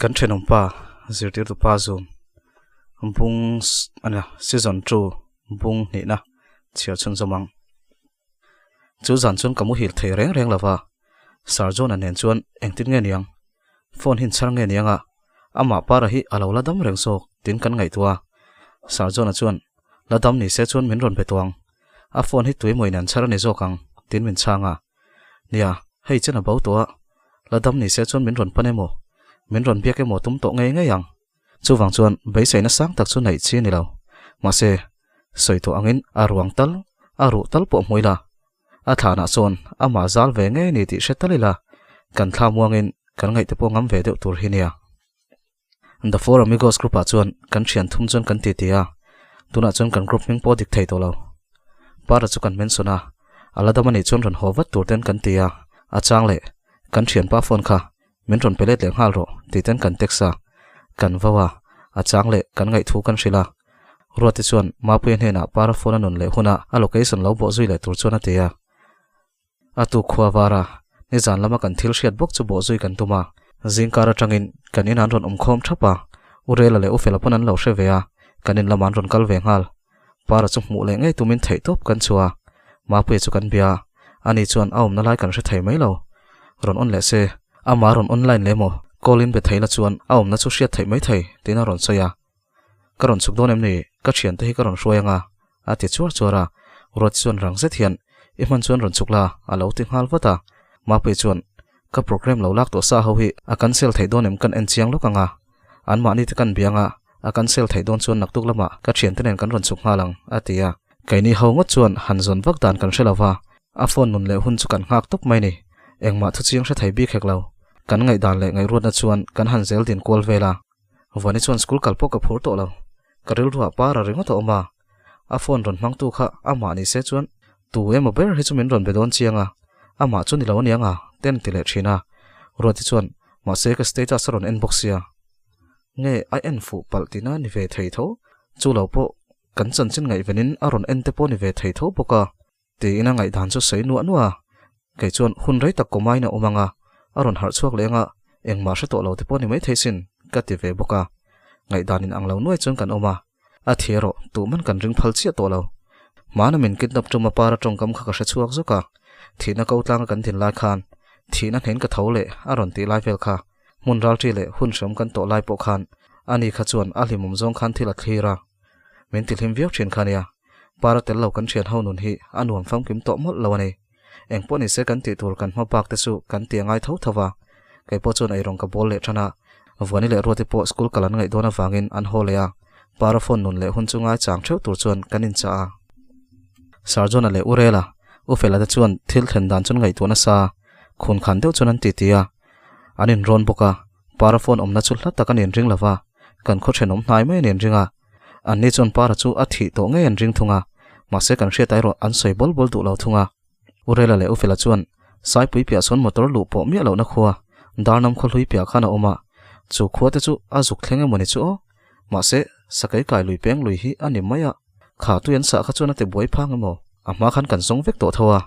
Kan thenawmpa zirtirtupa zum bung a season 2 bung hnihna chhiar chhunzawm ang. Chu zan chuan ka muhil thei reng reng lova, Sir John-a nen chuan engtin nge niang? Phone hi chhar nge niang a? Amah para hi a lo la dam reng zawk tiin kan ngaihtuah a. Sir John-a chuan, La dam ni se chuan min rawn be tawh ang. A phone hi tuimawi nen chhar a ni zawk ang tiin min chhang a. Nia, hei chen a bo tawh a. La dam ni se chuan min rawn pan emaw, min rawn biak emaw tum tawh ngei ngei ang. Chuvang chuan beiseina sang tak chu neih chi a ni lo. Mahse, sawi tawh angin a ruang tal, a ruh tal pawh hmui la. A thlanah chuan amah zal ve ngei ni tih hre tal ila, kan thla muangin kan ngaihte pawh ngam ve deuh tur hi nia. The Four Amigos group-ah chuan kan thian thum chuan kan titi a, tunah chuan kan group hming pawh dik thei tawh lo. Para chu kan mention a, a la dam anih chuan rawn haw vat tur ten kan ti a, a chang leh kan thianpa phone kha Min rawn pe let leh nghal rawh tih ten kan text a, kan vau a, a chang leh kan ngaihthu kan hrilh a. Ruati chuan Mapuia hnenah para phone a nun leh huna a location lo bawh zui leh tur chuan a ti a. A tuk khua var a, nizan lama kan thil hriat bawk chu bawh zui kan tum a. Zingkar atangin kan in an rawn awm khawm thap a, U Rela leh U Fela pawn an lo hre ve a, kan in lamah an rawn kal ve nghal. Para chu hmuh leh ngei tumin theihtawp kan chhuah a, Mapuia chu kan bia a, ani chuan a awmna lai kan hre thei mai lo. Rawn on leh se, amah rawn online leh maw? Call in be thei la chuan a awmna chu hriat theih mai thei tiin a rawn sawi a. Ka rawn chhuk dawn em ni? Ka thiante hi ka rawn hruai anga a ti chuar chuar a. Ruati chuan rang zet hian i hman chuan rawn chhuk la a lo ti nghal vat a. Mapuia chuan ka program lo lak tawh sa ho hi a cancel theih dawn em kan en chiang lawk anga anmahni te kan biang a, A cancel theih dawn chuan naktuk lamah ka thiante nen kan rawn chhuk nghal ang, a ti a. Keini ho ngawt chuan han zawn vak dan kan hre lo va, a phone nun leh hun chu kan nghak tawp mai ni. Engmah thuchiang hre thei bik hek lo. Kan ngaihdan leh ngaihruatna chuan kan han zel din kual vel a. Vani chuan school kal pawh ka phur tawh lo. Ka rilruah para ringawt a awm a. A phone rawn hmangtu kha amah ni se chuan tu emaw ber hi chu min rawn be dawn chiang a, amah chu ni lo aniang a, ten ti leh thin a. Ruati chuan mahse ka status a rawn en bawk sia. Nge a en fuh palh tina ni ve thei tho? Chu lo pawh kan chanchin ngaihvenin a rawn en te pawh ni ve thei tho bawk a, tiin a ngaihdan chu sawi nuah nuah a. Kei chuan hun rei tak kawmain a awm ang a, a rawn harh chhuak leng a, engmah hre tawh lo te pawh ni mai thei sin ka ti ve bawk a. Ngaihdan in ang lo nuai chuan kan awm a, a thi erawh tuhman kan ring phal chiah tawh lo. Hmana min kidnap tum a para tawngkam kha ka hre chhuak zawk a, thihna ko tlanga kan din lai khan thihna hnen ka tho leh a rawn tih lai vel kha. Hmun ralṭi leh hun hreawm kan tawh lai pawh khan ani kha chuan a hlimawm zawng khan thil a thlir a. Min tihlim viau ṭhin kha nia. Para tel lo kan ṭhian ho nun hi a nuam famkim tawh mawlh lo a ni. Eng pawh nise kan tih tur kan hma bak te chu kan ti a ngai tho tho va. Kei pawh chuan eirawng ka bawl leh ṭhan a. Vuani leh Ruati pawh school kal an ngaih dawn avangin an haw leh a. Para phone nun leh hun chu ngaichang ṭheuh tur chuan kan inchah a. Sir John-a leh U Rela, U Fela te chuan thil thlen dan chuan ngaihtuah nasa khun khan deuh chuan an titi a. An inrawn bawk a, Para phone awmna chu hla tak an inring lo va, kan khaw thenawm hnai mai an inring a. Anni chuan Para chu a thih tawh ngei an ring thung a, mahse kan hriat erawh an sawi bawl bawl duh lo thung a. Urela leh Ufela chuan Saipui piah sawn motor luh pawh miah lohna khua, Darnam khaw hlui piah khan a awm a, chu khua te chu a zuk thleng emaw ni chu aw? Mahse, Sakei kai lui peng lui hi a ni mai a, kha tui an sah kha chuan a ti buai phang emaw? A hma khan kan zawng vek tawh tho a,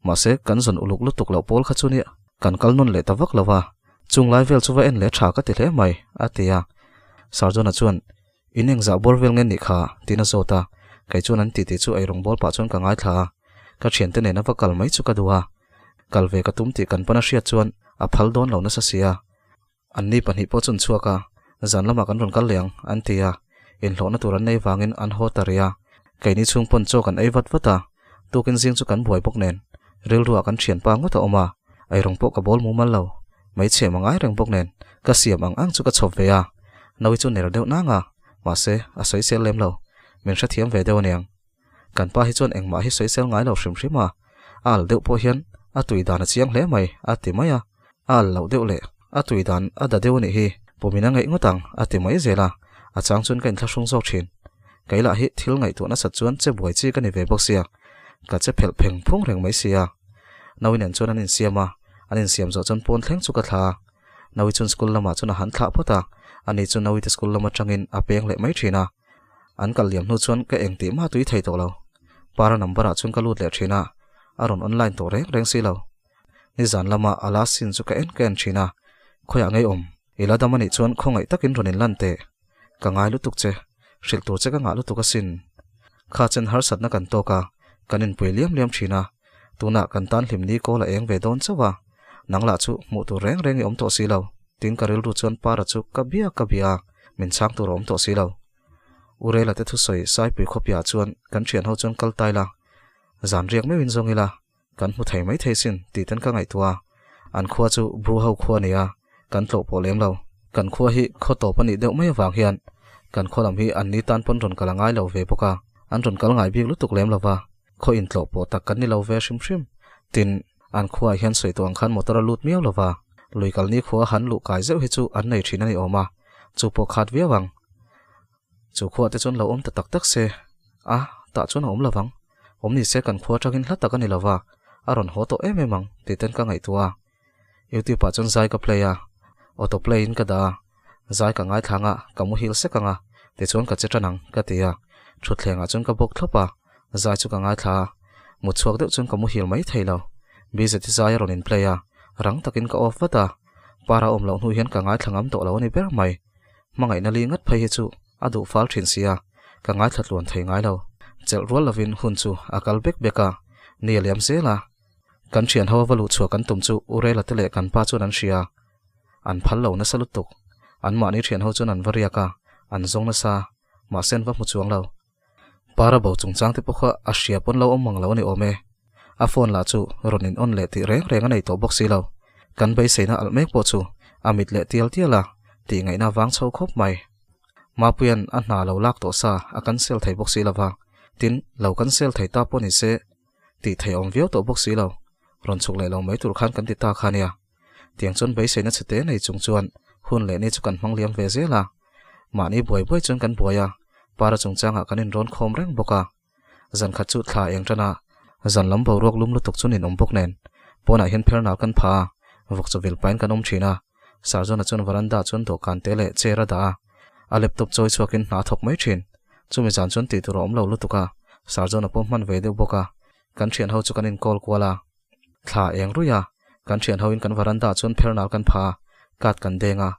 mahse kan zawn uluk lutuk loh pawl kha chu nia. Kan kal nawn leh ta vak lo a, chung lai vel chu va en leh tha ka ti hle mai, a ti a. Sarjona chuan, In engzah bawr vel nge nih kha? tiin a zawt a. Kei chuan an titi chu eirawng bawl pah chuan ka ngaithla a. Ka thiante nena va kal mai chu ka duh a. Kal ve ka tum tih kan pana hriat chuan a phal dawn lo nasa si a. Anni pahnih pawh chun chhuak a, zan lamah kan rawn kal leh ang, an ti a. Inhlawhna tur an nei vangin an haw ta rih a. Keini chhung pawn chaw kan ei vat vat a, tukin zing chu kan buai bawk nen, rilruah kan thianpa ngawt a awm a, eirawng pawh ka bawl mumal lo, hmeichhe mang ai reng bawk nen, ka siam ang ang chu ka chhawp ve a, Naui chu ner deuh nang a, mahse, a sawisel lem lo, min hrethiam ve deuh aniang. Kan pa hi chuan engmah hi sawisel ngai lo hrim hrim a, a al deuh pawh hian a tui dan a chiang hle mai, a ti mai a, a al loh deuh leh a tui dan a da deuh a nih hi, pumin a ngaih ngawt ang, a ti mai zel a, a chang chuan ka inthlahrung zawk thin. Kei lah hi thil ngaihtuah nasat chuan che buai chi ka ni ve bawk sia, ka che phelh pheng phung reng mai sia. Naui nen chuan an insiam a, An insiam zawh chuan pawn thleng chu ka thla a. Naui chuan school lamah chuan a han thlah phawt a, ani chu Naui te school lam atangin a peng leh mai thin a. An kal liam hnu chuan ka eng tih mah tui thei tawh lo. Para number ah chuan ka lut leh thin a, a rawn online tawh reng reng si lo. Nizan lama a last scene chu ka en ka en thin a, khawiah ngei awm? I la dam anih chuan khawngaih takin rawn inlan teh. Ka ngai lutuk che, hrilh tur che ka ngah lutuk asin. Kha chen harsatna kan tawk a, kan inpui liam liam thin a, tunah kan tan hlim ni kawl a eng ve dawn chauh a, nang lah chu hmuh tur reng reng i awm tawh si lo, tin ka rilru chuan Para chu ka bia ka bia a, min chhang tur a awm tawh si lo. Urela te thusawi Saipui khawpiah chuan kan thian ho chuan kal tai la, zan riak meuhin zawng ila, Kan hmu thei mai thei sin tih ten ka ngaihtuah a, an khua chu Bru ho khua a ni a, kan tlawh pawh lem lo. Kan khua hi khaw tawp a nih deuh mai avang hian kan khaw lam hi an ni tan pawn rawn kal a ngai lo ve bawk a, an rawn kal ngai bik lutuk lem lo va, khaw intlawh pawh tak kan ni lo ve hrim hrim. Tin, an khuaah hian sawi tawh ang khan motor a lut miau lo va, lui kal ni khua han luh kai zeuh hi chu an nei thin a ni awm a, chu pawh khat viau ang. Chu khuaah te chuan lo awm ta tak tak se, a, tah chuan a awm lo vang. Awm ni se kan khua atangin hla tak a ni lo va, a rawn haw tawh em em ang tih ten ka ngaihtuah a. Youtube ah chuan zai ka play a, auto play in ka dah a, zai ka ngaithlang a, ka muhil sek ang a, tichuan ka che tan ang ka ti a, thutthleng ah chuan ka bawk thlawp a, zai chu ka ngaithla a, mut chhuak deuh chuan ka muhil mai thei lo. BZ zai a rawn in play a, rang takin ka off vat a, para awm loh hnu hian ka ngaithla ngam tawh lo a ni ber mai. Hmangaihna li ngat phei hi chu a duh fal thin sia, ka ngaithla tluan thei ngai lo. Chelh rual lovin hun chu a kal bek bek a, ni a liam zel a. Kan thian ho a va luh chhuah kan tum chu U Rela te leh kan pa chuan an hria. An phal lo nasa lutuk. Anmahni thian ho chuan an va riak a, an zawng nasa, mahse an va hmu chuang lo. Para bo chungchang te pawh kha a hria pawn lo awm mang lo a ni awm e. A phone lah chu rawn in on leh tih reng reng a nei tawh bawk si lo. Kan beiseina alh mek pawh chu a mit leh tial tial a, tih ngaihna vang chho khawp mai. Mapuia'n a hna lo lak tawh sa a cancel thei bawk si lo va, tin lo cancel thei ta pawh ni se tih thei awm viau tawh bawk si lo. Rawn chhuk leh lo mai tur khan kan ti ta kha nia. Tiang chuan beiseina chhe te nei chung chuan hun leh ni chu kan hmang liam ve zel a. Mahni buai buai chuan kan buai a, para chungchangah kan inrawn khawm reng bawk a. Zan khat chu thla eng tan a, zan lam boruak lum lutuk chu ninawm bawk nen, pawnah hian pher nal kan pha a, vawk chawvil pain kan awm thin a. Sarjona chuan veranda chuan dawhkan te leh chair a dah a, a laptop chawi chhuakin hna a thawk mai thin. Chumi zan chuan tih tur a awm lo lutuk a, Sarjona pawh hman ve deuh bawk a, kan thian ho chu kan inkawl kual a. Thla eng ruih a, kan thian hoin kan veranda chuan pher nal kan pha a, kat kan deng a,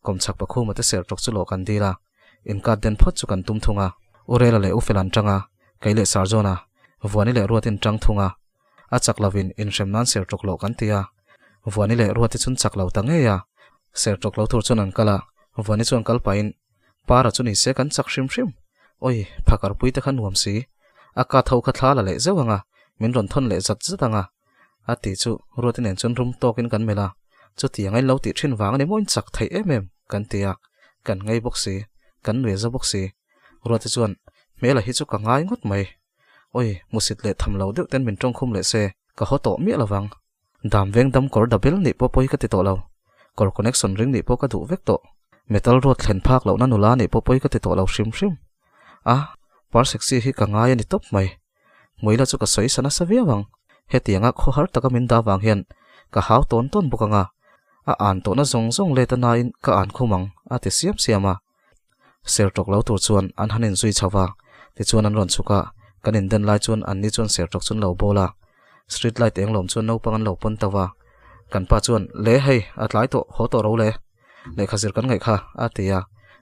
kawmchhak pakhuma te ser tawk chu lawh kan dil a, in kat den phawt chu kan tum thung a, Urela leh Ufel an tang a, kei leh Sarjona, Vuani leh Ruatin tang thung a, a chak lovin inhrem nan ser tawk loh kan ti a, Vuani leh Ruati chun chak lo ta ngei a, ser tawk lo tur chuan an kal a, Vuani chuan kal pahin Para chu ni se kan chak hrim hrim. Oi, phakar pui te kha nuam si. A ka tho kha thla la leh zeuh ang a, min rawn thawn leh zat zat ang a. A ti chu Ruati nen chuan rum tawkin kan melh a. Chutiang a in lo tih thin vang a ni maw in chak theih em em kan ti a, kan ngei bawk si, kan nui za bawk si. Ruati chuan, Hmela hi chu ka ngai ngawt mai. Oi, hmusit leh tham lo deuh ten min tawngkhum leh se, ka haw tawh miah lovang. Dam veng dam kawr dabel nih pawh pawi ka ti tawh lo. Kawr connection ring nih pawh ka duh vek tawh. Metal road thlen phak lohna nula nih pawh pawi ka ti tawh lo hrim hrim. A, par sexy hi ka ngai a ni tawp mai. Hmuila chu ka sawi sa nasa viau ang. Hetianga khawhar taka min dah vang hian ka hau tawn tawn bawk ang a. A an tawhna zawng zawng let a nain ka an khum ang, a ti siam siam a. Ser tawk lo tur chuan an han inzui chho va, tichuan an rawn chhuk a, kan inden lai chuan anni chuan ser tawk chu an lo bawl a. Street light eng lawm chuan naupang an lo pawn tauh a. Kan pa chuan, Le hei, a tlai tawh, haw tawh ro le. Lehkha zir kan ngaih kha, a ti a.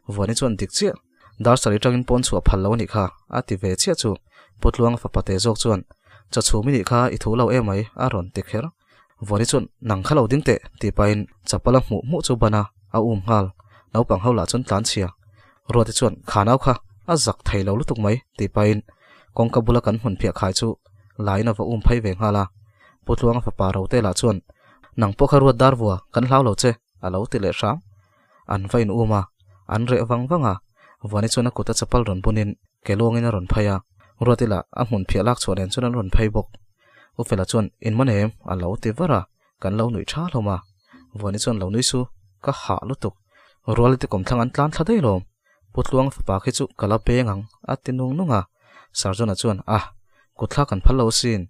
Vuani chuan dik chiah, dar sarih tangin pawn chhuah phal lo a nih kha, a ti ve chiah chu. Pu Tluanga fapa te zawk chuan, Chaw chhum i nih kha, i thu lo emai, a rawn ti kher. Vuani chuan, Nang kha lo ding teh, tih pahin chapal a hmuh hmuh chu ban a, a um nghal. Naupang ho lah chuan tlan chhia. Ruati chuan, Kha nau kha, a zak thei lo lutuk mai, tih pahin kawngka bula kan hmun phiah khai chu laiin a va um phei ve nghal a. Pu Tluanga fapa Rote lah chuan, Nang pawh kha ruat dar vua, kan hlau lo che, a lo ti leh hram. An va in um a, an reh vang vang a. Vuani chuan a kut a chapal rawn bunin ke luangin a rawn phei a. Ruati lah a hmun phiah lak chhuah nen chuan an rawn phei bawk. U Fela chuan, In man em? a lo ti var a, kan lo nuih tha hlawm a. Vuani chuan lo nui su, Ka hah lutuk. Ruali te kawmthlang an tlan thla daih lawm. Pu Tluang fapa khi chu ka la peng ang, a ti nung nung a. Sarjona chuan, Ah, kutthla kan phal lo sin.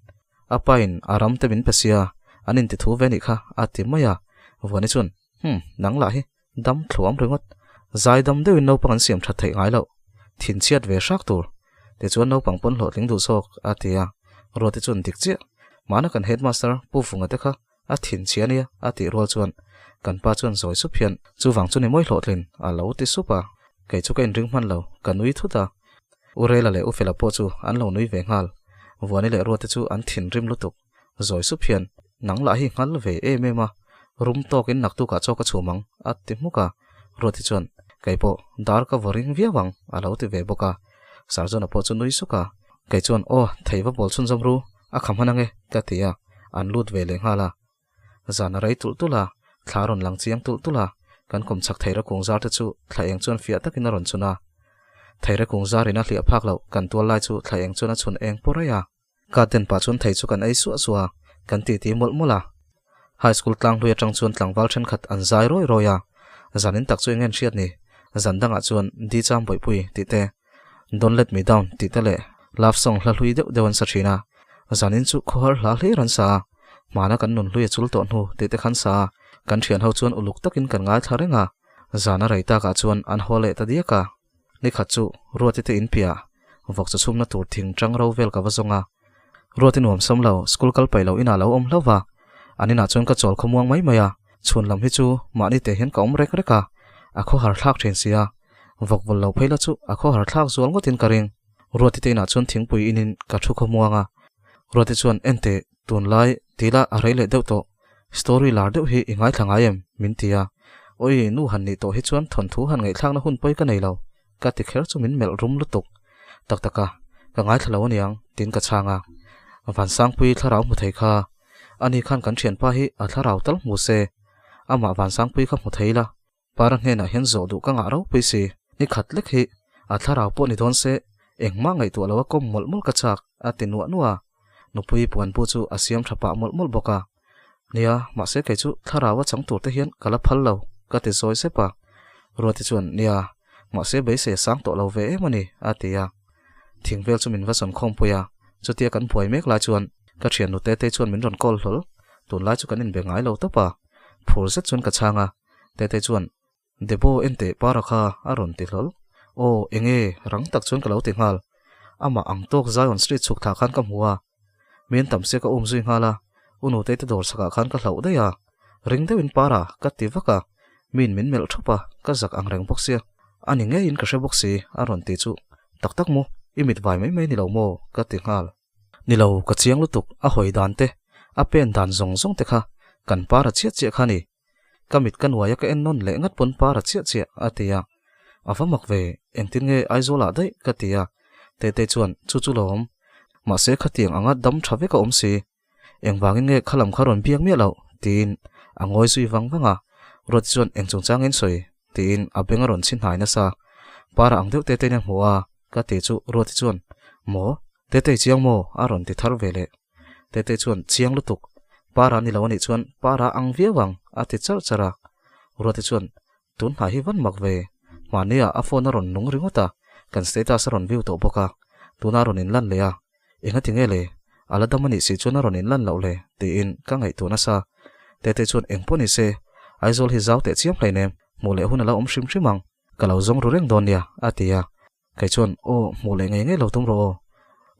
A pain a ram te min pe sia, An inti thu ve nih kha, a ti mai a. Vuani chuan, Hum, nang lah hi dam thluam ringawt. Zai dam deuhin naupang an siam that theih ngai loh. Thinchhiat ve hrak tur. Tichuan naupang pawn hlawhtling duh zawk, a ti a. Ruati chuan dik chiah. Mahna kan headmaster Pu Vunga te kha a thinchhia nia a tih rual chuan kan pa chuan zawi sup hian chuvang chu ni mawi hlawhtlin a lo ti sup a. Kei chu ka inring hman lo, ka nui thut a. U Rela leh U Fela pawh chu an lo nui ve nghal. Vuani leh Ruate chu an thinrim lutuk. Zawi sup hian, Nang lah hi nghal ve em em a, rum tawkin naktukah chaw ka chhum ang, a ti hmuk a. Ruati chuan, Kei pawh dar ka vaw ring viau ang, a lo ti ve bawk a. Sarzawna pawh chu nui suk a. Kei chuan, Aw, thei va bawl chhunzawm ru, a kham hman ange, ka ti a, an lut ve leh nghal a. Zan a rei tulh tulh a, thla a rawn lang chiang tulh tulh a, kan kawm chhak theira kung zar te chu thla eng chuan fiah takin a rawn chhun a. Theira kung zar in a hliah phak loh kan tual lai chu thla eng chuan a chhun eng pawh raih a. Garden pah chuan thei chu kan ei suah suah a, kan titi mawlh mawlh a. High school tlang hlui atang chuan tlangval thenkhat an zai rawi rawi a, zanin tak chu eng nge an hriat ni? Zan dangah chuan Di Cham Bawihpui tih te, Don't Let Me Down tih te leh love song hla hlui deuh deuh an sa thin a. Zanin chu khawhar hla hlir an sa a, hmana kan nun hlui a chul tawh hnu tih te khan sa a, kan thian ho chuan uluk takin kan ngaithla reng a. Zan a rei takah chuan an haw leh ta diak a. Nikhat chu Ruati te in piah vawk chaw chhumna tur thing tang ro vel ka va zawng a. Ruati nuam sam lo, school kal paih lo inah lo awm hlauh va. An inah chuan ka chawl khawmuang mai mai a, chhun lam hi chu mahni te hian ka awm rek rek a, a khawhar thlak thin si a. Vawk vawl lo phei la chu a khawhar thlak zual ngawtin ka ring. Ruati te inah chuan thingpui inin ka thu khawmuang a. Ruati chuan enteh tunlai tila a rei leh deuh tawh. Story lar deuh hi i ngaithla ngai em? min ti a. Awi, nu han nih tawh hi chuan thawnthu han ngaihthlakna hun pawi ka nei lo, ka ti kher chu min melh rum lutuk. Tak tak a, ka ngaithla lo aniang, tiin ka chhang a. Vansangpui thlarau hmu thei kha, ani khan kan thianpa hi a thlarau tal hmu se, amah Vansangpui kha hmu thei la, Para hnenah hian zawh duh ka ngah ropui si, ni khat lek hi a thlarau pawh ni dawn se, engmah ngaihtuah lo a kawm mawlh mawlh ka chak, a ti nuah nuah a. Nupui puanbu chu a siam tha pah mawlh mawlh bawk a. Nia, mahse kei chu thlarau a chang tur te hian ka la phal lo, ka ti zawi sep a. Ruati chuan, Nia, mahse beisei a sang tawh lo ve em a ni, a ti a. Thing vel chu min va sawn khawmpui a, chutia kan buai mek lai chuan ka thiannu Tetei chuan min rawn call hlawl, tunlai chu kan inbe ngai lo tawp a. Phur zet chuan ka chhang a. Tete chuan, Debo enteh para kha a rawn ti hlawl. Aw, enge, rang tak chuan ka lo ti nghal. Amah ang tawk Zion Street chhuk thlah khan ka hmu a. Mian tam sia ka um zui nghal a, U Nutei te dawr chhakah khan ka hlauh daih a. Ring deuhin para ka ti vak a, miin min melh thup a, ka zak ang reng bawk sia. A ni ngeiin ka hre bawk si, a rawn ti chu. Tak tak maw, i mit vai mai mai ni lo maw? ka ti nghal. Ni lo, ka chiang lutuk, a hawi dan te, a pen dan zawng zawng te kha kan para chiah chiah kha a ni. Ka mit ka nuai a ka en nawn leh ngat pawn para chiah chiah a ti a. A va mak ve, engtin nge Aizawl ah daih ka ti a. Tetei chuan chu chu lo awm. Mahse khatiang anga dam tha vek a awm si. Engvangin nge khalam kha rawn biak miah loh? tiin a ngawi zui vang vang a. Ruati chuan eng chungchang in sawi? tiin a beng a rawn chhi hnai nasa. Para ang deuh Tetei nen hmu a ka ti chu Ruati chuan Maw? Tetei chiang maw? a rawn ti thar ve leh. Tetei chuan chiang lutuk, Para ni lo anih chuan Para ang viau ang, a ti charh charh a. Ruati chuan, Tun hnai hi van mak ve, mahnia a phone a rawn nung ringawt a, kan status a rawn view tawh bawk a, tuna a rawn inlan leh a, engati nge le, a la dam anih si chuan a rawn inlan loh le, tiin ka ngaihtuah nasa. Tetei chuan engpawh ni se, Aizawl hi zau teh chiam hleinem, hmuh leh hun a la awm hrim hrim ang, ka lo zawng ru reng dawn nia, a ti a. Kei chuan, Aw, hmuh leh ngei ngei lo tum rawh aw.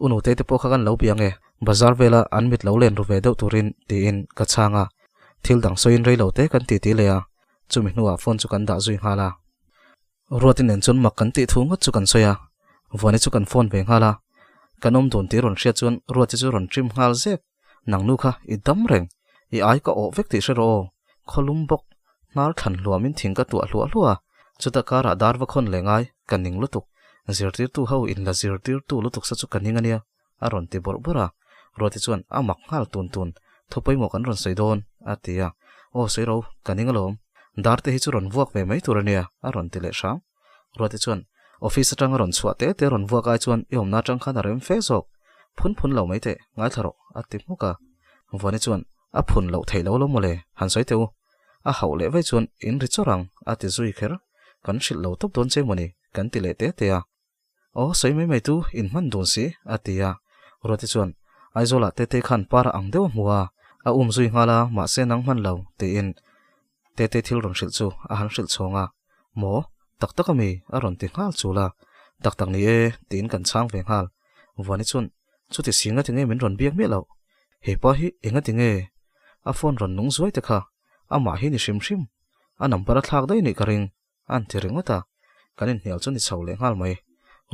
U Nutei te pawh kha kan lo bia nge, bazar vela an mit lo len ru ve deuh turin, tiin ka chhang a. Thil dang sawiin rei lo te kan titi leh a, chumi hnuah phone chu kan dah zui nghal a. Ruati nen chuan mak kan tih thu ngawt chu kan sawi a, Vuani chu kan phone ve nghal a. Kan awm dun tih rawn hriat chuan Ruati chu rawn trim nghal zek. Nang nu kha i dam reng, i ai ka awh vek tih hre rawh aw, khawlum bawk, hnar thlan hluamin thing ka tuah hluah hluah a, chuta karah dar va khawn leh ngai, ka ning lutuk, zirtirtu ho in la zirtirtu lutuk sa chu ka ning ania, a rawn ti bawrh bawrh a, Ruati chuan a mak nghal tun tun, thu pawimawh kan rawn sawi dawn, a ti a, aw sawi ro, ka ning alawm, dar te hi chu rawn vuak ve mai tur ania, a rawn ti leh hram. Ruati chuan, Office atanga rawn chhuah te te rawn vuak ai chuan i awmna atang khan a rem fe zawk. Phun phun lo mai teh, ngaithla rawh, a ti hmuk a. Vuani chuan, A phun loh theih lo lo mawle, han sawi teh u. A hauh leh vaih chuan in ri chawrh ang, a ti zui kher. Kan hrilh lo tawp dawn che mawni, kan ti leh te te a. Aw, sawi mai mai tu, in hman dun si, a ti a. Ruati chuan, Aizawlah Tetei khan para ang deuh a hmu a. A um zui nghal a, mahse nang hman lo, tiin Tete thil rawn hrilh chu a han hrilh chhawng a. Maw? Tak tak ami? a rawn ti nghal chul a. Tak tak ni e, tiin kan chhang ve nghal. Vuani chuan, Chuti si nga tinge min rawn biak miah loh? He pa hi enga tinge? A phone rawn nung zuai te kha amah hi ni hrim hrim. A number a thlak daih nih ka ring. A an ti ringawt a, kan inhnial chu ni chho leh nghal mai.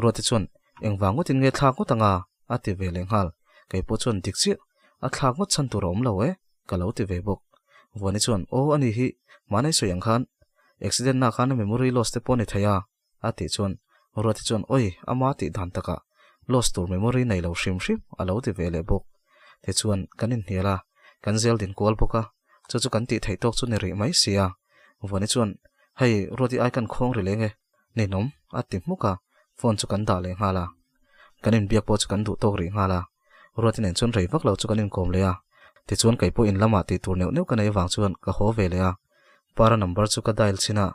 Ruati chuan, Engvang ngawtin nge thlak ngawt anga? a ti ve leh nghal. Kei pawh chuan, Dik chiah, a thlak ngawt chhan tur a awm lo e, ka lo ti ve bawk. Vuani chuan, Aw, ani hi, mahni sawi ang khan accident na khan a memory loss te pawh a ni thei a, a tih chuan Ruati chuan, Awi, ama tih dan takah loss tur memory nei lo hrim hrim, a lo ti ve leh bawk. Tichuan, kan inhnial a, kan zel din kual bawk a, chu chu kan tih theih tawk chu ni rih mai si a. Vuani chuan, Hei, Ruati ai kan khawng ri leng e, ninawm, a ti hmuk a, phone chu kan dah leh nghal a. Kan inbiak pawh chu kan duh tawk rih nghal a. Ruati nen chuan rei vak lo chu kan inkawm leh a. Tichuan kei pawh in lamah tih tur neuh neuh ka nei vang chuan ka haw ve leh a. Para number chu ka dial chhin a,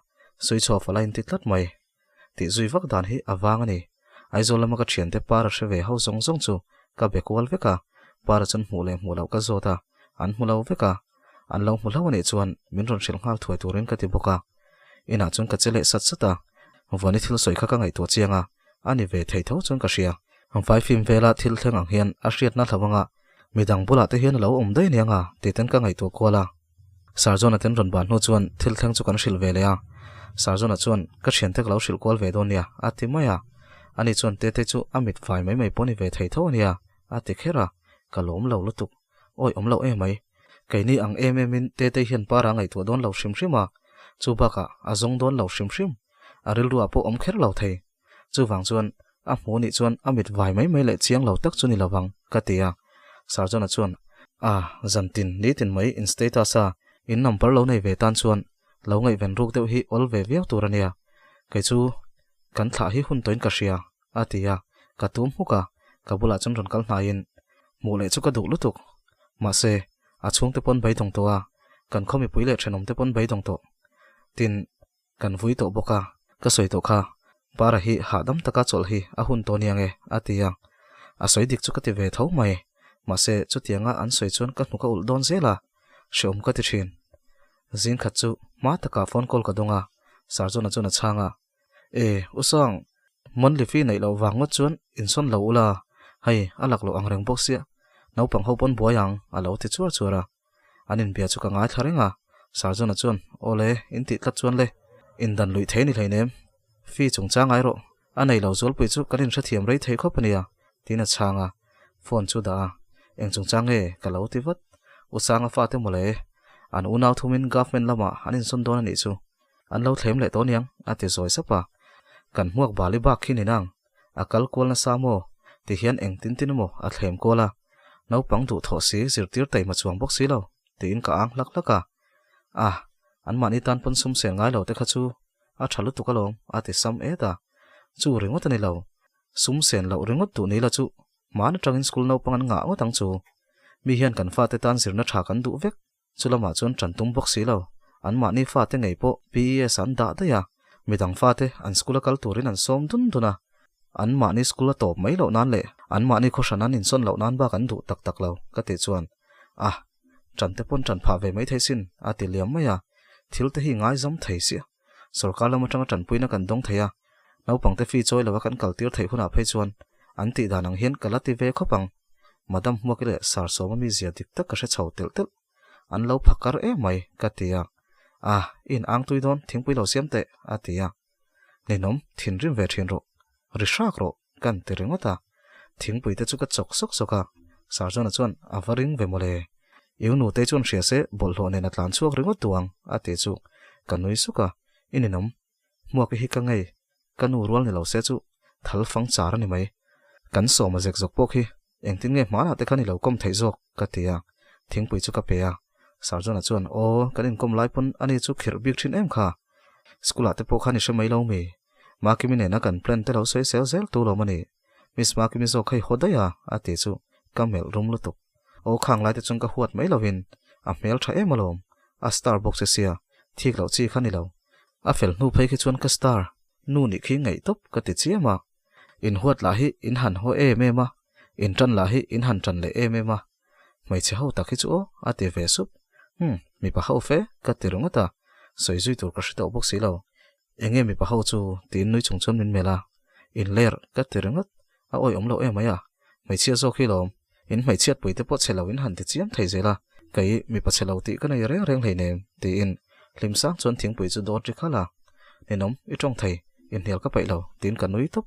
switch off a la inti tlat mai. Tih zui vak dan hi a vang a ni. Aizawl lama ka thiante Para hre ve ho zawng zawng chu ka be kual vek a, Para chuan hmuh leh hmuh loh ka zawt a, an hmu lo vek a. An lo hmu hlo a nih chuan min rawn hrilh nghal thuai turin ka ti bawk a. Inah chuan ka che leh sat sat a, Vuani thil sawi kha ka ngaihtuah chiang a, a ni ve thei tho chuan ka hria. Vai film vela thil thleng ang hian a hriatna hlo anga midang bulah te hian a lo awm daih aniang a tih ten ka ngaihtuah kual a. Sarjona ten rawn ban hnu chuan thil thleng chu kan hrilh ve leh a. Sarjona chuan ka thiante ka lo hrilh kual ve dawn nia a ti mai a. Ani chuan Tete chu a mit fai mai mai pawh ni ve thei tho ania a ti kher a, ka lawm lo lutuk. Awi awm lo em mai. Keini ang em em in Tete hian para ngaihtuah dawn lo hrim hrim a, chu bakah a zawng dawn lo hrim hrim. A rilru ah pawh awm kher lo thei. Chuvang chuan a hmu nih chuan a mit vai mai mai leh chiang lo tak chu ni lovang ka ti a. Sarjona chuan, A, zantin, nitin mai in status a in number lo nei ve tan chuan lo ngaihven ruk deuh hi awl ve viau tur a nia. Kei chu kan thlah hi hun tawhin ka hria, a ti a. Ka tum hmuk a, ka bulah chuan rawn kal hnaiin hmuh leh chu ka duh lutuk. Mahse, a chhungte pawn beidawng tawh a, kan khaw mipui leh thenawmte pawn beidawng tawh. Tin, Kan vui tawh bawk a, ka sawi tawh kha, Para hi hahdam taka chawlh hi a hun tawh nia nge, a ti a. A sawi dik chu ka ti ve tho mai, mahse chutianga an sawi chuan ka hnuk a ulh dawn zel a, hreawm ka ti thin. Zing khat chu hma takah phone call ka dawng a, Sarjona chuan a chhang a, E, U Sang, monthly fee neih loh vang ngawt chuan insawn lo ula, hei a lak loh ang reng bawk sia, naupang ho pawn buai ang, a lo ti chuar chuar a. An inbia chu ka ngaithla reng a, Sarjona chuan, Aw le, in tih tlat chuan le, indan luih thei ni hleinem, fee chungchang ngai rawh, a nei lo zualpui chu kan inhrethiam rei thei khawp a nia, tiin a chhang a, phone chu dah a, Eng chungchang nge? ka lo ti vat. U Sanga fate mawle, an unau thumin government lamah an insawn dawn a nih chu, an lo thlem leh tawh aniang, a ti zawi sap a, kan hmuak bali bak khi ni nang. A kal kual nasa maw? Ti hian eng tin tin emaw a thlem kual a, naupang duh thawh si zirtir taima chuang bawk si lo, tiin ka ang hlak hlak a. A, anmahni tan pawn sum sen ngai lo te kha chu a tha lutuk alawm, a ti sam et a. Chu ringawt a ni lo, sum sen loh ringawt duh ni la chu hmaan atangin school naupang an ngah ngawt ang chu. Mi hian kan fate tan zirna tha kan duh vek. Chu lamah chuan ṭan tum bawk si lo. Anmahni fate ngei pawh PES an dah daih a, midang fate an school a kal turin an sawm dun dun a. Anmahni school a tawp mai loh nan leh anmahni khawhran an insawn loh nan bak an duh tak tak lo, ka tih chuan, A, ṭan te pawn ṭan phah ve mai thei sin, a ti liam mai a. Thil te hi ngaizam thei sia. Sorkar lam aṭanga ṭanpuina kan dawng thei a, naupangte fee chawi lova kan kaltir theih hunah phei chuan an tih dan ang hian ka la ti ve khawp ang. Madam Hmuaki leh Sir Sawma mizia dik tak ka hre chho telh telh. An lo phakar em mai, ka ti a. A, i in ang tui dawn, thingpui lo siam teh, a ti a. Ninawm, thinrim ve ṭhin rawh, ri hrak rawh, kan ti ringawt a. Thingpui te chu ka chawk sawk sawk a, Sir John-a chuan a va ring ve mawle. I u nute chuan hria se bawlhhlawh nen a tlan chhuak ringawt duh ang, a ti chu ka nui suk a. I ninawm, Hmuaki hi ka ngei, ka nu rual ni lo se chu thal fang char a ni mai. Kan sawma zek zawk pawh khi engtin nge hmanah te khan i lo kawm theih zawk, ka ti a. Thingpui chu ka pe a. Sir John-a chuan, Aw, kan inkawm lai pawn ani chu khirh bik thin em kha. School-ah te pawh khan i hre mai lo mi? Makimi nena kan plan te lo sawi sel zel tu lawm a ni. Miss Makimi zawk hei haw daih a, a ti chu ka melh rum lutuk. Aw khang lai te chuan ka huat mai lovin a hmel tha em alawm, a star bawk che sia, thik loh chi kha ni lo. A fel hnu phei khi chuan ka star nu nih khi ngaih tawp ka ti chiam a. In huat lah hi in han haw em em a, in tan lah hi in han tan leh em em a. Hmeichhe ho tak hi chu aw, a ti ve sup. Umm, mipa ho fe, ka ti ringawt a, sawi zui tur ka hre tawh bawk si lo. Enge mipa ho chu? tiin nui chung chuan min melh a. Inler, ka ti ringawt. A awih awm loh em mai a, hmeichhia zawk hi lawm. In hmeichhiat pui te pawh chhe lo in han ti chiam thei zel a, kei mipa chhe lo tih ka nei reng reng hleinem, tiin Hlimsang chuan thingpui chu dawt ri khalh a. Ninawm, i tawng thei, inhnial ka paih lo, tiin ka nui tawp.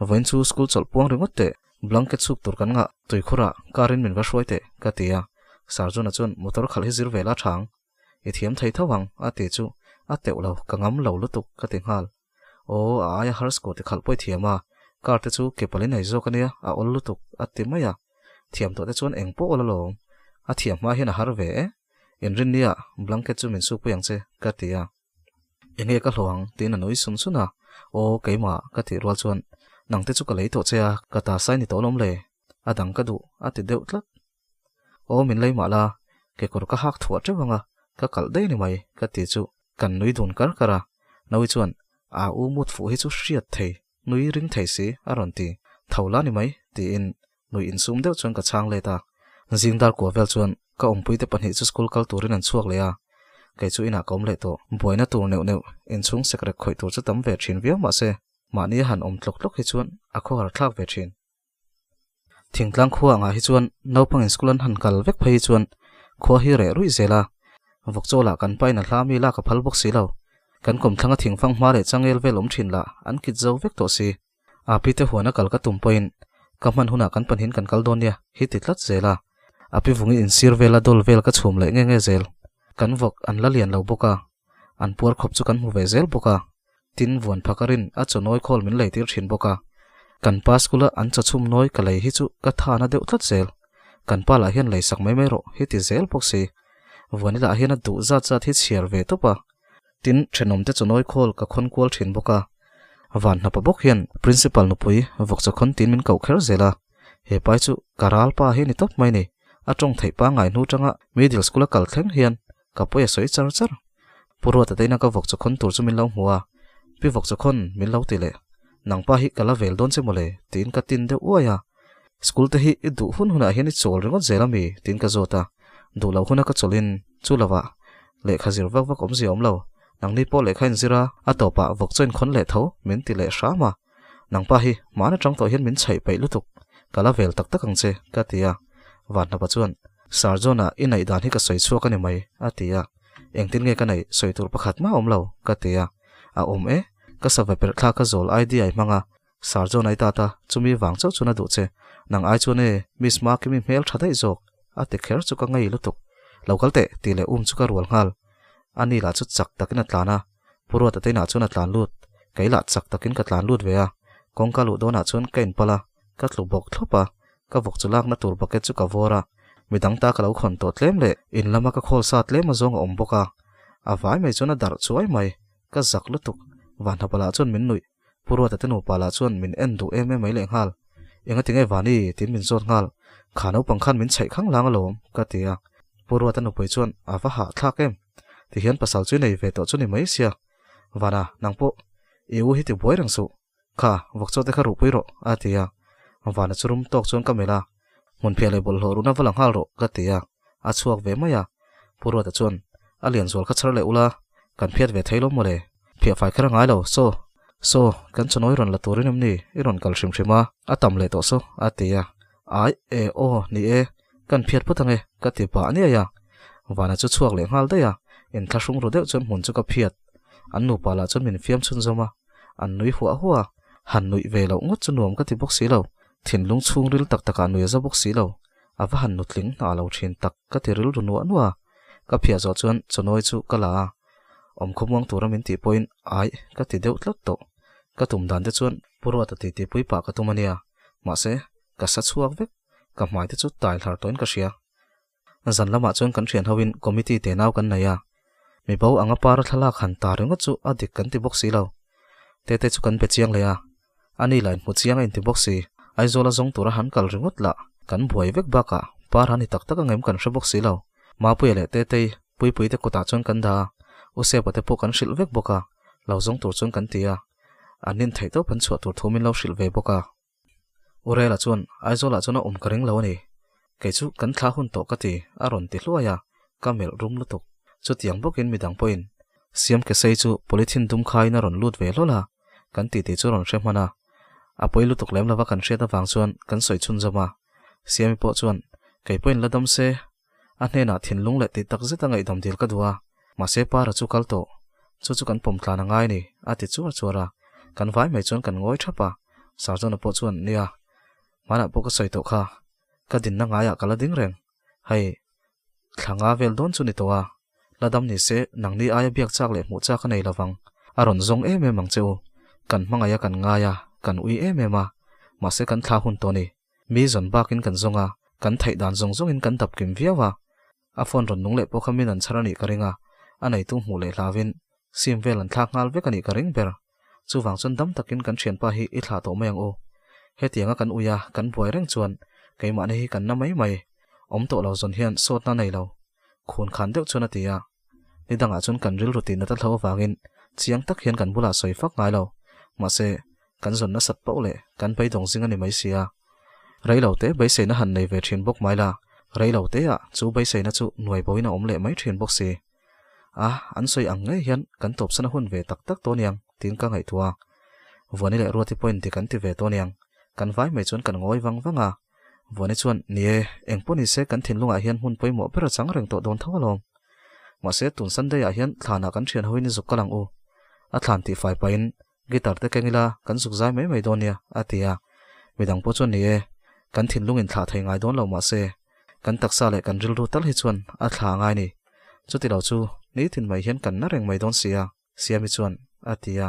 Vawiin chu school chawlh puang ringawt teh, blanket chhuk tur kan ngah, tuikhurah car in min va hruai teh, ka ti a. Sarjuna chuan motor khalh hi zir ve la thang, i thiam thei tho ang, a ti chu a teuh lo, ka ngam lo lutuk, ka ti nghal. Aw, a aia har scooty khalh pawh i thiam a, car te chu ke pali nei zawk ania, a awl lutuk, a ti mai a. Thiam tawh te chuan eng pawh awl alawm, a thiam hma hian a har ve e. Inrinnia, blanket chu min sukpui ang che, ka ti a. Enge ka hlawh ang? tiin a nui sun sun a. Aw, keimah, ka tih rual chuan, Nangte chu ka lei tawh che a, ka ta sai ni tawh lawm le? A dang ka duh, a ti deuh tlat. Aw, min lei mah la, kekawr ka hak thuah teuh ang a, ka kalh daih ni mai, ka ti chu kan nui dun kar kar a. Naui chuan, A u mut fuh hi chu hriat thei, nui ring thei si, a rawn ti. Tho la ni mai, tiin Nui insum deuh chuan ka chhang let a, zing dar kua vel chuan ka awmpuite pahnih chu school kal turin an chhuak leh a, kei chu inah ka awm leh tawh. Buaina tur neuh neuh, inchhung sekrek khawih tur chu tam ve thin viau mahse mahni a han awm tlawk tlawk hi chuan a khawhar thlak ve thin. Thingtlang khua angah hi chuan naupangin school an han kal vek phei hi chuan khua hi reh ruih zel a, vawkchaw lah kan pain a hla mi lak a phal bawk si lo. Kan kawmthlang a thingfang hma leh changel vel awm thin lah an kit zo vek tawh si. Api te huan a kal ka tum pawhin ka hman hunah kan pahnihin kan kal dawn nia hi ti tlat zel a. Api vungin insir vel a dawl vel ka chhum leh nge nge zel. Kan vawk an la lian lo bawk a, an puar khawp chu kan hmu ve zel bawk a. Tin, vuan phak a rin a chaw nawi khawl min lei tir thin bawk a. Kan pa school a an chaw chhum nawi ka lei hi chu ka tha na deuh tlat zel. Kan pa lah hian lei sak mai mai rawh hi ti zel bawk si. Vuani lah hian a duh zat zat hi chhiar ve tawp a. Tin, thenawmte chu nawi khawl ka khawn kual thin bawk a. Van hnapa bawk hian Principal nupui vawkchaw khawn tin min koh kher zel a. He pai chu ka ral pa hi ni tawp mai ni. A tawng theih pangngai hnu tanga middle school a kal thleng hian ka pawi a sawi char char. Pu Ruata te ina ka vawkchaw khawn tur chu min lo hmu a, Pi vawkchaw khawn min lo ti leh. Nang pa hi ka la vel dawn che mawle tiin ka tin deuh uai a. School te hi i duh hun hunah hian i chawl ringawt zel ami? tiin ka zawt a. Duh loh huna ka chawlhin chu lovah lehkha zir vak vak awmzia awm lo. Nangni pawh lehkha inzir a, a tawpah vawk chaw inkhawn leh tho min ti leh hram a. Nangpa hi hmaan atang tawh hian min chhaih paih lutuk, ka la vel tak tak ang che, ka ti a. Vanhnapa chuan, Sir John-a i neih dan hi ka sawi chhuak a ni mai, a ti a. Engtin nge ka neih sawi tur pakhat mah awm lo, ka ti a. A awm e, ka sava perh thla ka zawl idea i hmang a, Sir John ai tata, chumi vang chauh chuan a duh che. Nang ai chuan e, Miss Makimi hmel tha daih zawk, a ti kher chu ka ngei lutuk. Lo kal teh, tih leh um chu ka rual nghal. A ni lah chu chak takin a tlan a, Pu Ruata te inah chuan a tlan lut. Kei lah chak takin ka tlan lut ve a, kawngka luh dawnah chuan ka inpal a, ka tlu bawk thlawp a, ka vawk chu lakna tur bucket chu ka vawr a, midang ta ka lo khawn tawh tlem leh in lama ka khawl sa tlem azawng a awm bawk a, a vai mai chuan a darh chuai mai, ka zak lutuk, Vanhnapa lah chuan min nuih. Pu Ruata te nupa lah chuan min en duh em em mai leh nghal. Enga tinge Vani? tiin min zawt nghal. Kha naupang khan min chhaih khang lang alawm, ka ti a. Pu Ruata nupui chuan a va hahthlak em? Tihian pasal chu i nei ve tawh chu ni mai sia. Vana, nang pawh i u hi ti buai reng suh. Kha, vawkchaw te kha ruhpui rawh, a ti a. Vana chu rum tawk chuan ka melh a. Hmunphiah leh bawlhhlawh runa va la nghal rawh, ka ti a. A chhuak ve mai a. Pu Ruata chuan, A lian zual kha chhar leh ula, kan phiat ve thei lo mawle. Phiah fai kher a ngai lo, saw, saw, kan chawnawi rawn la turin em ni, i rawn kal hrim hrim a, a tam leh tawh saw, a ti a. Ai, e, aw, ni e, kan phiat phawt ang e, ka ti pah aniai a. Vana chu chhuak leh nghal daih a, inthlahrung ru deuh chuan hmun chu ka phiat. An nupa lah chuan min fiam chhunzawm a, an nui huah huah a, han nuih ve loh ngawt chu nuam ka ti bawk si lo. Thinlung chhungril tak takah nui a za bawk si lo, a va han nutling hna lo thin tak ka ti rilru nuah nuah a, ka phiah zawh chuan chawnawi chu ka la a, awm khawmuang tura min tih pawhin ai ka ti deuh tlat tawh. Ka tum dan te chuan Pu Ruata titi pui pah ka tum a nia, mahse ka sa chhuak vek, ka hmai te chu tai hlar tawhin ka hria. Zan lamah chuan kan thian hoin committee te nau kan nei a, mi bo anga para thlalak han ta ringawt chu a dik kan ti bawk si lo. Tete chu kan be chiang leh a, ani lah inhmu chiang a inti bawk si, Aizawl a zawng tura han kal ringawt lah kan buai vek bakah par han ni tak tak angem kan hre bawk si lo. Mapuia leh Tetei, Puipui te kutah chuan kan dah a, Usepa te pawh kan hrilh vek bawk a, lo zawng tur chuan kan ti a, an nin theih tawp an chhuah tur thu min lo hrilh ve bawk a. Urela chuan Aizawlah chuan a awm ka ring lo a ni. Kei chu kan thla hun tawh ka ti, a rawn ti hluai a, ka melh rum lutuk. Chutiang bawkin midang pawhin Siam Kesei chu polythene dum khaiin a rawn lut ve hlawl a, kan titi chu rawn hre hman a. A pawi lutuk lem lova kan hriat avang chuan kan sawi chhunzawm a. Siami pawh chuan, Kei pawhin la dam se, a hnenah thinlung leh tih tak zeta ngaihdam dil ka duh a, mahse Para chu kal tawh, chu chu kan pawm tlan a ngai ni, a ti chuar chuar a. Kan vai mai chuan kan ngawi thap a, Sarjona pawh chuan, Nia, hmanah pawh ka sawi tawh kha, ka dinna ngaiah ka la ding reng, hei, thla nga vel dawn chu ni tawh a, la dam ni se nangni aia biak chak leh hmuh chak a nei lovang, a rawn zawng em em ang che u, kan hmangaih a kan ngai a, kan ui em em a, mahse kan thla hun tawh ni, mi zawn bakin kan zawng a, kan theih dan zawng zawngin kan dap kim viau a, a phone rawn nung leh pawh kha min an chhar a nih ka ring a, a neitu hmuh leh hlauin sim vel an thlak nghal vek a nih ka ring ber. Chuvang chuan dam takin kan thianpa hi i thlah tawh mai ang u. Hetianga kan ui a, kan buai reng chuan keimahni hi kan na mai mai. Awm tawh lo zawn hian sawtna nei lo. Khun khan deuh chuan a ti a. Ni dangah chuan kan rilru tih nat a hlo avangin chiang tak hian kan bulah sawi fak ngai lo. Mahse, kan zawn nasat poh leh kan beidawng zing a ni mai sia. Reilo te beiseina han nei ve thin bawk mai la, reilo teah chu beiseina chu nuai boin a awm leh mai thin bawk si. A, an sawi ang ngei hian kan tawpsan a hun ve tak tak tawh aniang tiin ka ngaihtuah a. Vuani leh Ruati pawhin dik an ti ve tawh aniang. Kan vai mai chuan kan ngawi vang vang a. Vuani chuan, Ni e, eng pawh ni se kan thinlungah hian hmun pawimawh ber a chang reng tawh dawn tho alawm. Mahse, tun Sunday ah hian thlanah kan thian hoin i zuk kal ang u. A thlan tih fai pahin Guitar te keng ila kan zuk zai mai mai dawn nia, a ti a. Midang pawh chuan ni e, kan thinlung in thlah thei ngai dawn lo mahse, kan taksa leh kan rilru tal hi chuan a thla ngai ni. Chuti lo chu nitin mai hian kan na reng mai dawn si a, Siami chuan a ti a.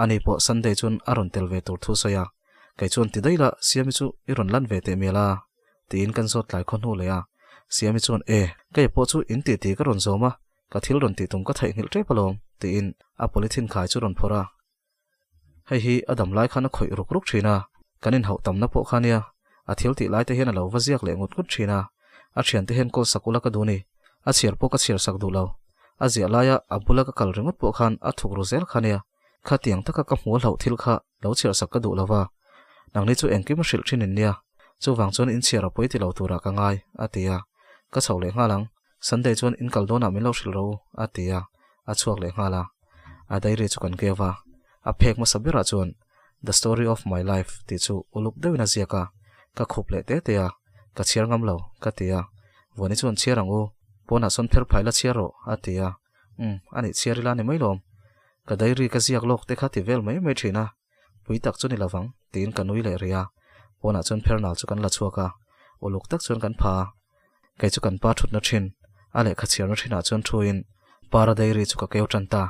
Ani pawh Sunday chuan a rawn tel ve tur thu sawi a, kei chuan ti daih la Siami chu i rawn lan ve teh mial a, tiin kan zawt tlai khaw hnu leh a. Siami chuan e, kei pawh chu in titi ka rawn zawm a, Ka thil rawn tih tum ka theihnghilh tep alawm, tiin a polythene khai chu rawn phawrh a. Hei hi a dam lai khan a khawih ruk ruk thin a, kan inhauh tamna pawh kha nia, a thil tih lai te hian a lo va ziak leh ngut ngut thin a, a thiante hian kawl sak ula ka duh ni, a chhiar pawh ka chhiar sak duh lo. A ziah laia a bula ka kal ringawt pawh khan a thuk ru zel kha nia, khatiang taka ka hmuh hlauh thil kha lo chhiar sak ka duh lo va, nangni chu engkim a hrilh thin in nia, chuvang chuan inchhiar a pawi ti lo turah ka ngai, a ti a, ka chho leh nghal ang. Sunday chuan in kal dawnah min lo hrilh ro a ti a, a chhuak leh nghal a. A diary chu kan keu a, a phek hmasa berah chuan The story of my life tih chu uluk deuhin a ziak a, ka khup leh te te a, ka chhiar ngam lo ka ti a. Vuani chuan chhiar ang u, pawnah sawn pher phai la chhiar rawh a ti a, umm anih chhiar ila ni mai lawm. Ka diary ka ziak lawk te kha ti vel mai mai thin a, pui tak chu ni lovang tiin ka nui leh rih a, pawnah chuan pher nal chu kan la chhuak a, uluk tak chuan kan pha a. Kei chu kan pa thutna thin, a lehkha chhiarna thinah chuan thuin Para Diary chu ka keu tan ta.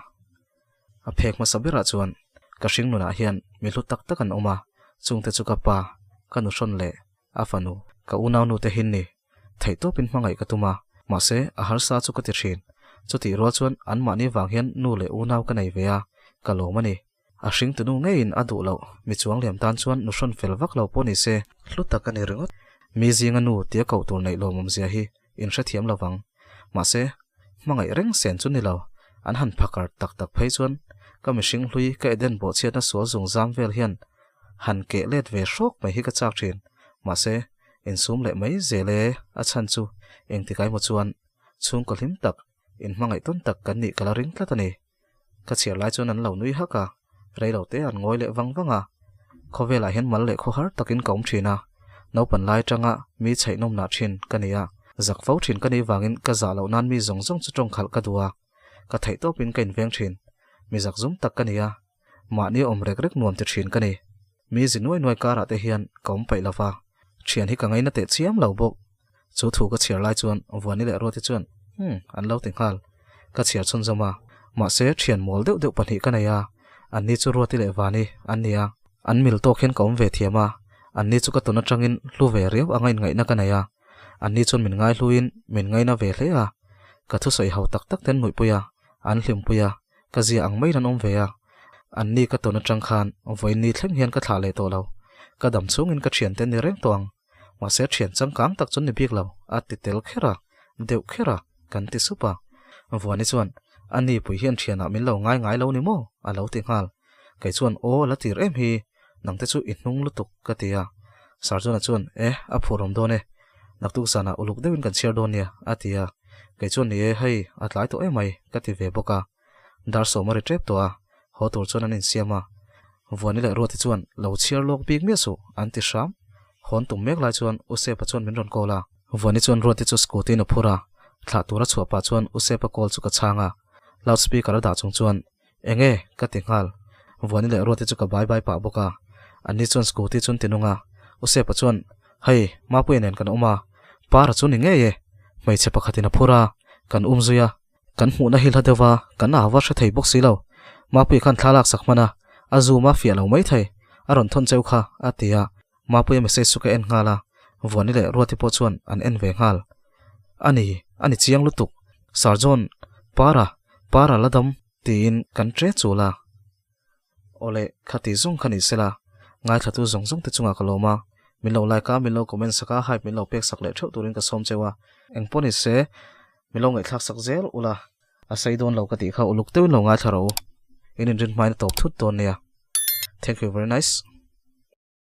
A phek hmasa berah chuan ka hring nunah hian mi hlu tak tak an awm a, chungte chu ka pa, ka nuhrawn leh a fanu, ka unaunu te hin ni. Theihtawpin hmangaih ka tum a, mahse a harsa chu ka ti thin. Chutih rual chuan anmahni vang hian nu leh unau ka nei ve a, ka lawm a ni. A hring tunu ngeiin a duh loh, mi chuang liam tan chuan nu hrawn fel vak lo pawh ni se, hlu tak a ni ringawt. Mi zinga nu tia koh tur neih lawmawmzia hi in hrethiam lo vang. Mahse, hmangaih reng sen chu ni lo, an han phakar tak tak phei chuan ka mihring hlui ka Eden bawhchhiatna sual zung zam vel hian han keh let ve hrawk mai hi ka chak thin. Mahse, insum leh mai zel e, a chhan chu engtik aimaw chuan chhungkaw hlim tak, inhmangaih tawn tak kan nih ka la ring tlat a ni. Ka chhiar lai chuan an lo nui hak a, rei lo te an ngawi leh vang vang a. Khawvelah hian mal leh khawhar takin ka awm thin a, naupan lai atanga mi chhaihnawm nah thin ka ni a, zak fo thin ka nih vangin ka zah loh nan mi zawng zawng chu tawngkhalh ka duh a, ka theih tawpin ka inveng thin. Mi zak zum tak ka ni a, mahni awm rek rek nuam ti thin ka ni. Mi zi nuai nuai karah te hian ka awm paih lova, thian hi ka ngaina teh chiam lo bawk. Chu thu ka chhiar lai chuan Vuani leh Ruati chuan Hmm, an lo ti nghal. Ka chhiar chhunzawm a, mahse thian mawl deuh deuh pahnih ka nei a, anni chu Ruati leh Vani an ni a, an mil tawk hian ka awm ve thiam a, anni chu ka tawn atangin hlu ve riau anga inngaihna ka nei a, anni chuan min ngaihluin min ngaina ve hle a, ka thusawi ho tak tak ten nuihpui a, an hlimpui a, Ka zia ang mai nan awm ve a, anni ka tawn atang khan vawiin ni thleng hian ka thlah leh tawh lo. Ka dam chhungin ka thiante ni reng tawh ang. Mahse thian changkang tak chu ni bik lo, a ti tel kher a, deuh kher a, kan ti sup a. Vuani chuan, Ani pui hian thianah min lo ngai ngai lo ni maw? a lo ti nghal. Kei chuan, Aw, la tir em hi, nangte chu i hnung lutuk, ka ti a. Sarjona chuan, E, a phur awm dawn e. Naktuk zanah uluk deuhin kan chhiar dawn nia, a ti a. Kei chuan ni e, hei, a tlai tawh emai, ka ti ve bawk a. Dar sawm a ri tep tawh a, haw tur chuan an insiam a. Vuani leh Ruati chuan lo chhiar lawk bik miah suh, an ti hram. Hawn tum mek lai chuan Usepa chuan min rawn call a. Vuani chuan Ruati chu scooty in a phur a, thlah tura chhuah pah chuan Usepa call chu ka chhang a. Loud speaker a dah chung chuan, Eng e? ka ti nghal. Vuani leh Ruati chu ka bai bai pah bawk a. Anni chuan scooty chu an ti nung a. Usepa chuan, Hei, Mapuia nen kan awm a. Para chu ni ngei e. Hmeichhe pakhatin a phur a, kan um zui a. Kan hmuhna hi hla deuh a, kan au va hre thei bawk si lo. Mapuia khan thla lak sak hman a, a zoom a fiah lo mai thei. A rawn thawn cheu kha, a ti a. Mapuia message chu ka en nghal a, Vuani leh Ruati pawh chuan an en ve nghal. A ni, a ni chiang lutuk. Sir John, Para, Para la dam, tiin kan ṭe chul a. Awle, khati zawng kha ni sela, ngaithlatu zawng zawng te chungah ka lawm a, min lo like a, min lo comment sak a, hype min lo pek sak leh theuh turin ka sawm cheu a. Engpawh ni se, min lo ngaihthlak sak zel ula. A sei dawn lo ka tih kha uluk deuhin lo ngaithla rawh u. In inrin hmain a tawp thut dawn nia. Thank you very nice.